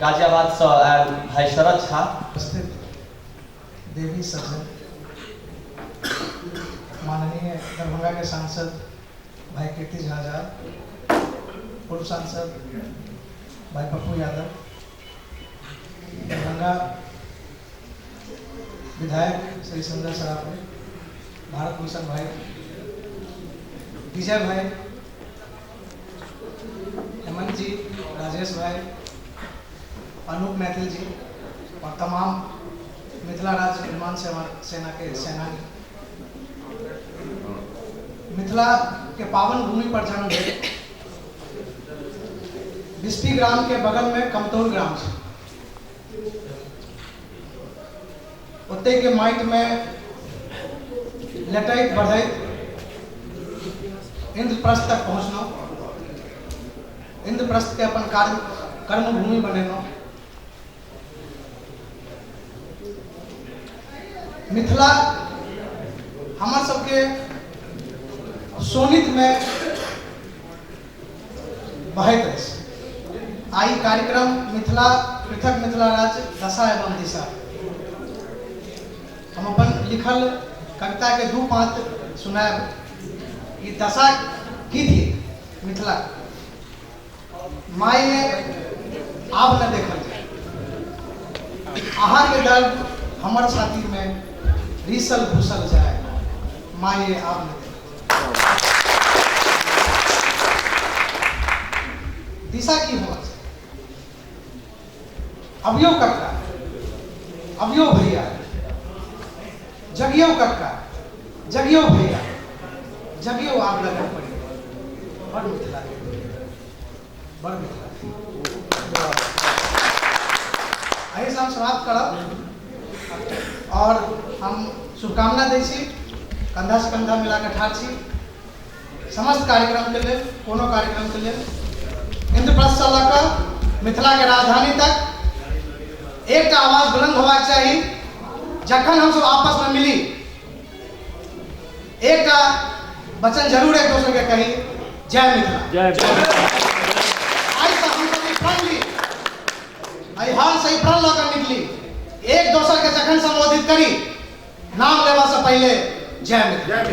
गाजियाबादसँ आयल भाई शरद झा। उपस्थित देवी सज्जन, माननीय दरभंगा के सांसद भाई कीर्ति झा आजाद, पूर्व सांसद भाई पप्पू यादव, दरभंगा विधायक श्री संजय सराफ, भारत भूषण भाई, विजय भाई, हेमंत जी, राजेश भाई, अनूप मैथिल जी और तमाम मिथिला राज्य निर्माण सेना के सेनानी। मिथिला के पावन भूमि पर जन्म भेल। बिस्पी ग्राम के बगल में कमतौल ग्राम छै, ओते के माटि में लेटैत बढ़ैत इंद्रप्रस्थ तक पहुँचलहुँ। इंद्रप्रस्थ के अपन कार्य कर्मभूमि बनेलहुँ। मिथिला हमर सबके शोणित में बहैत अछि। आई कार्यक्रम मिथिला पृथक मिथिला राज्य दशा एवं दिशा, हम अपन लिखल कविता के दू पाँत सुनायब। ई दशा की थी मिथिला माये आब न देखल जाय, अहाँ के दर्द हमर छाती में रिसल घुसल जाय, माये आब न देखल जाय। दिशा की होना चाहिए। अबियो कक्का, अबियो भैया, जगियो कक्का, जगियो भैया, जगियो आब लगन पड़ी, बड़ मिथिला के, बड़ मिथिला के। एहिसँ हम समाप्त करब और हम शुभकामना दै छी, कंधा से कंधा मिला कऽ ठाढ़ छी समस्त कार्यक्रम के लेल, कोनो कार्यक्रम के लेल। इंद्रप्रस्थसँ लऽ कऽ मिथिला के राजधानी तक एकटा आवाज बुलंद होबाक चाही। जखन हमसब आपस में मिली एकटा वचन जरूर एक दोसर के कही, जय मिथिला। जय। आइ से हमसब ई प्रण ली, एहि हॉल से ई प्रण लऽ कऽ निकली, एक दोसर के जखन संबोधित करी नाम लेबा से पहले जय मिथिला।